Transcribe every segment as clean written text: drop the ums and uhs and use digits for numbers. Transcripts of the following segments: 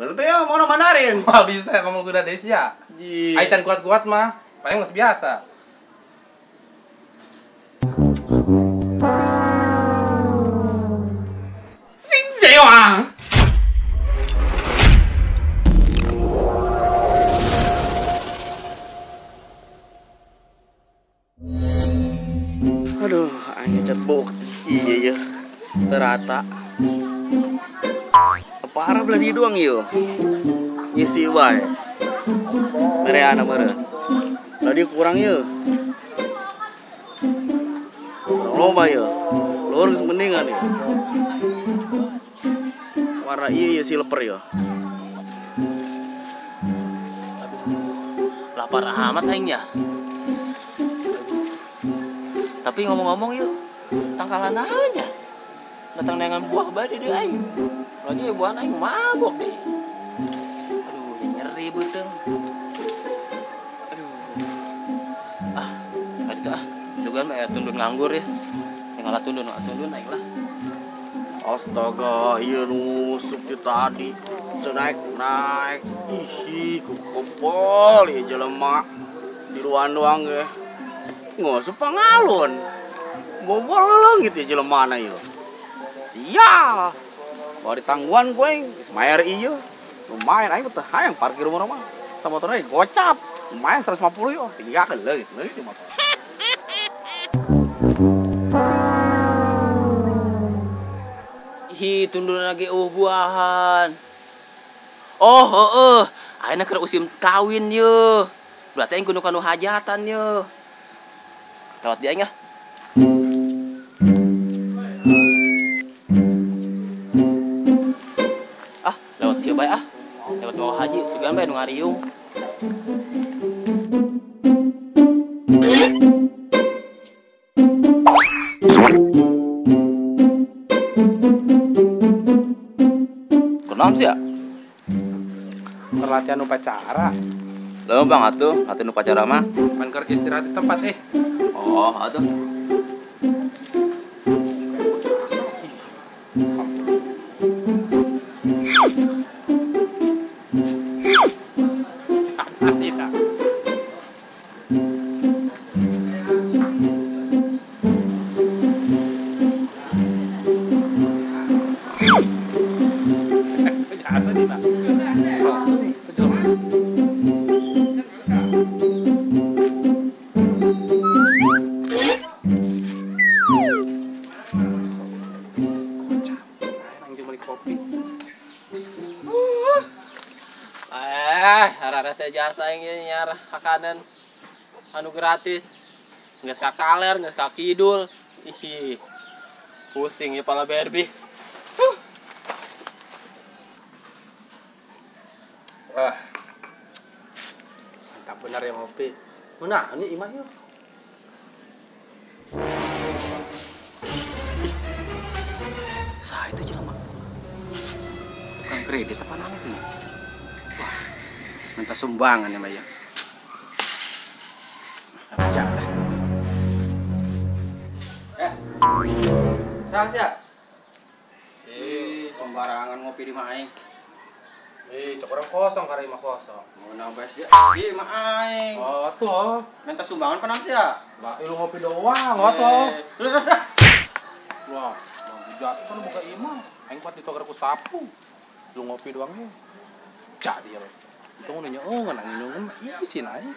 Bener tuh ya, mau Mandarin. Wah bisa ngomong sudah deh sia. Aing can kuat-kuat mah, paling geus biasa. Sing sewang. Aduh, aing cat buk. Iya ya. Terata. Parah belah di doang yo. Ngisi wae. Mereana meureun. Tadi kurang yo. Kurang loba yo. Luhur geus mendingan yo. Warna ieu ya si leper yo. Aduh, lapar amat aing ya. Tapi ngomong-ngomong yuk, tangkalan aja. Datang dengan buah bae di aing. Lagi buah aing mabok deh. Aduh, nyeri beuteung. Aduh. Ah, tadi tuh ah, sugan mah tundun nganggur ya. Tinggal tundun aing lah. Astaga, ieu nusuk di tadi. Naik-naik. Ih, ku kebol ieu jelema. Di ruan doang ge. Ngosuk pangalun. Bobol leungit ya jelema na ieu. Sial. Bawa ditangguhan gue, geus mayar ieu. Lumayan aing teh hayang parkir rumah mah. Sama motornya gocap. Lumayan 150 yo. Tinggalkeun leungit leungit di motor. Ih, tundun lagi buahan. Oh, heeh. Ayeuna keur usim kawin ye. Berarti aing kudu kanu hajatan ye. Lewat dia aing ah. Ah, lewat dia bae ah. Lewat mau haji, sugan bae nu ngariung. Kunaon sih ya? Perlatihan upacara. Leuh bang atuh, latihan upacara mah. Pan keur istirahat di tempat eh. Oh, atuh. Jasa yang nyar makanan anu gratis geus ka kaler geus ka kidul. Ih, pusing ya pala Barbie. Wah, mantap benar ya ngopi. Mana ini imah yuk. Sah itu jelema. Tukang kredit apa namanya ini? Wah, minta sumbangan ya Maya. Jalan. Sah sia. Sembarangan ngopi di mah aing. Cok orang kosong karena imah kosong. Mau nambah sia. Ih, mah aing. Oh, tuh. Minta sumbangan panang sia. Lah, lu ngopi doang, oh tuh. Wah, jasa kan buka imah. Aing kuat ditogar ku sapu. Lu ngopi doang ya. Jadi ya. Itu nanya, oh nanya isi aing.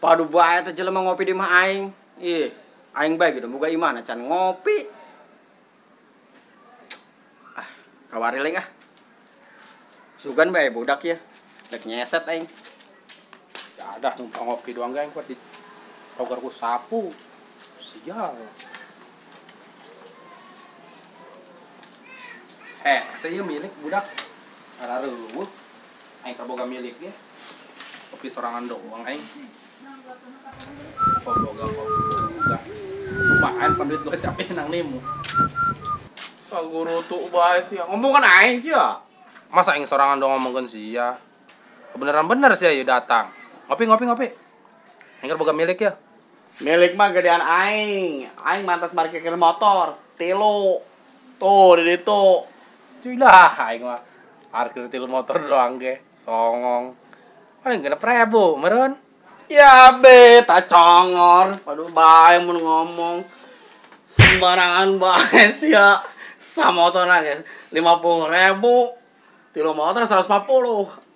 Padu bae teh jelema ngopi di mah aing. Ih, aing bae gitu boga imah can ngopi. Ah, kawari leng ah. Sugan bae budak ya. Dek nyeset aing. Ya dah numpang ngopi doang ge aing kuat di togar ku sapu. Sial. Saya milik budak. Araruh. Aing kaboga milik ge. Kopi sorangan doang aing. Boga boga. Lumayan pan duit gocap nang nemu. Guru tuh bae sia. Ngomong kan aing sia. Masa aing sorangan doang ngomongkeun sia. Kebenaran bener sia ieu datang. Ngopi ngopi ngopi. Aing boga milik ya. Milik mah gedean aing. Aing mantas parkir motor. Tilu. Tuh di ditu. Cuy lah aing mah. Parkir tilu motor doang ge, songong. Paling 6.000 meureun. Ya be, tak congor. Waduh bae mun ngomong. Sembarangan bae sia. Samotorna ge 50.000. Tilu motor 150.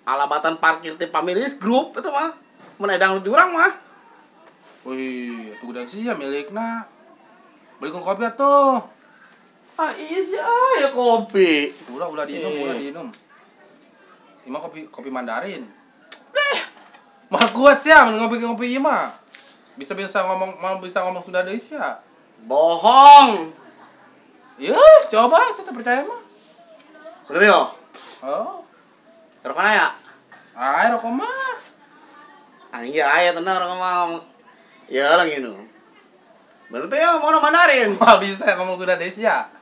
Alabatan parkir ti Pamiris Group itu mah. Mun edang di urang mah. Wih, tuh dan sia milikna. Belikan kopi atuh. Ah iya sih, ah ya kopi. Ulah diinum, ulah diinum. Ima kopi Mandarin. Mah kuat sih, mun ngopi-ngopi ieu mah. Bisa ngomong, mau bisa ngomong Sunda deui sia. Bohong. Yeuh, coba saya tak percaya mah. Bener yo? Oh. Rokok ya? Ah, rokok mah. Ah iya, aya tenang rokok mah. Ya lang ini. Bener tuh ya, mau Mandarin. Wah bisa ngomong Sunda deui sia.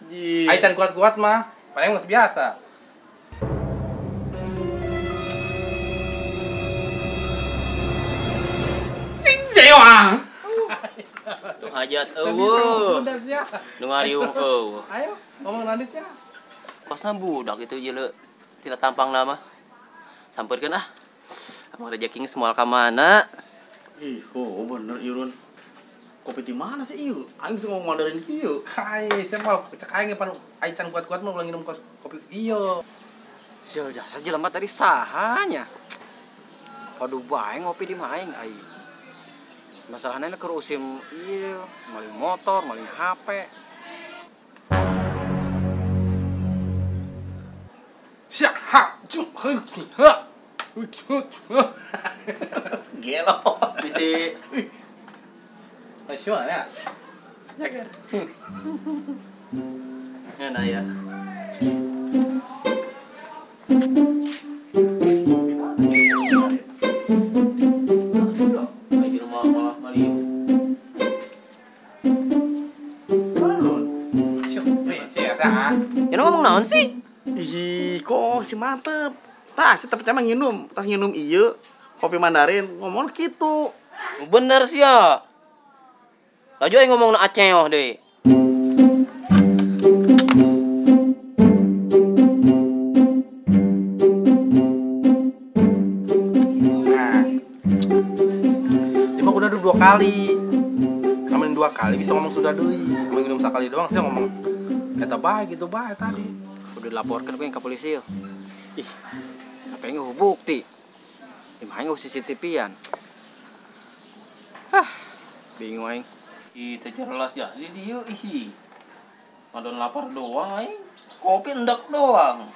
Ai can kuat-kuat mah, paling geus biasa. Sing sewang. Tuh hajat eueuh. Nu ngariung eueuh. Ayo, ngomong nanti sia. Kosna budak itu jeuleu tidak tampang lama. Sampeurkeun ah. Abang rezeki geus moal ka mana? Ih, oh bener Irun. Kopi di mana sih ieu? Aing sih ngomong Mandarin kieu. Hai, sia mah cek aing pan aing can kuat-kuat mah ulah nginum kopi ieu. Sial jasa jelema tadi sahanya. Waduh bae ngopi di mah aing ai. Masalahnya keur usim ieu, maling motor, maling HP. Sia ha ju he ha. Gelo. Bisi Asyik ya. Jagar. Ya nah ya. Lagi rumah malah mali. Ya ngomong naon sih? Ih, kok si mantep. Tah, si tapi emang nginum, tas nginum ieu kopi Mandarin ngomong gitu. Bener sih ya. Laju aing ngomong na aceoh deui. Nah. Dia mah udah 2 kali. Amin 2 kali bisa ngomong sudah deui. Amin minum sekali doang sih ngomong eta bae gitu bae tadi. Udah dilaporkan ku ke polisi yo. Ih. Apa yang bukti? Di mana CCTV-an? Hah, bingung aing. Ih, teu jelas ya. Di dieu ih. Ngadon lapar doang aing. Kopi endak doang.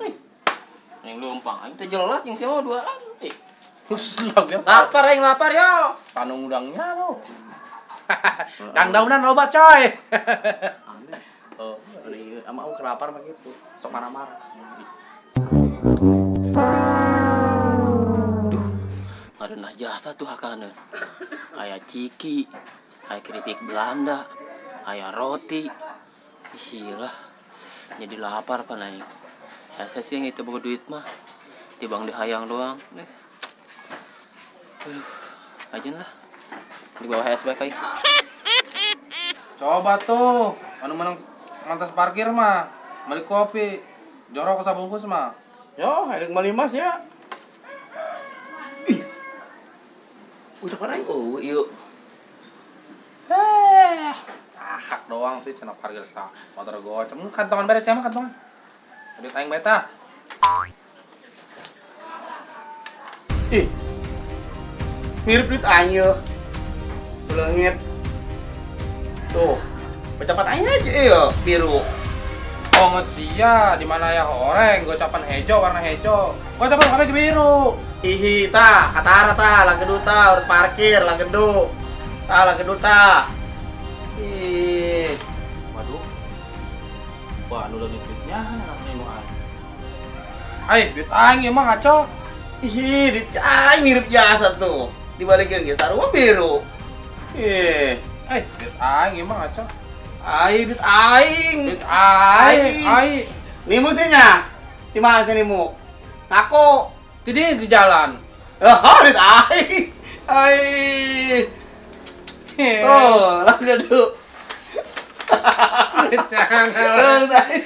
Ih. Yang leumpang aing teu jelas jeung sia mah duaan. Ih. Terus biasa. Lapar aing lapar yo. Tanung udangnya lo. Dang daunan loba coy. Aneh. Oh, ini ama aku kelapar mah gitu. Sok marah-marah. Duh, ngareunah jasa tuh hakana. Aya ciki, aya keripik Belanda, aya roti. Ih lah, jadi lapar pan aing. Ya saya sih yang itu boga duit mah. Tibang dihayang doang. Aduh, aja lah. Di bawah es bae aing. Coba tuh, anu menang mantas parkir mah, beli kopi, jorok sabungkus mah. Yo, ada kembali mas ya. Ih. Udah aing oh, ieu. Hak doang sih cenah parkir sa motor goceng. Kantongan bare cema kantongan. Duit aing beta. Ih. Mirip duit aing yo. Leungit. Tuh, pendapat aing aja iyo, biru. Oh sia, di mana ya horeng, gocapan hejo warna hejo. Gocapan kabeh biru. Ihi ta, katara ta, lagedu ta, urut parkir lagedu. Ta lagedu ta. Ih. Waduh. Wah, anu leuwih duitnya namanya nu aing. Ai, duit aing ieu mah ngaco. Ih, duit aing mirip jasa tuh. Dibalikin ge sarua biru. Ih, duit aing ieu mah ngaco. Ai, duit aing. Duit aing, ai. Nimu sih nya. Di mana sih nimu? Ngaku. Jadi di jalan. Oh, duit aing. Ai. Oh, lagedu. Duit aing.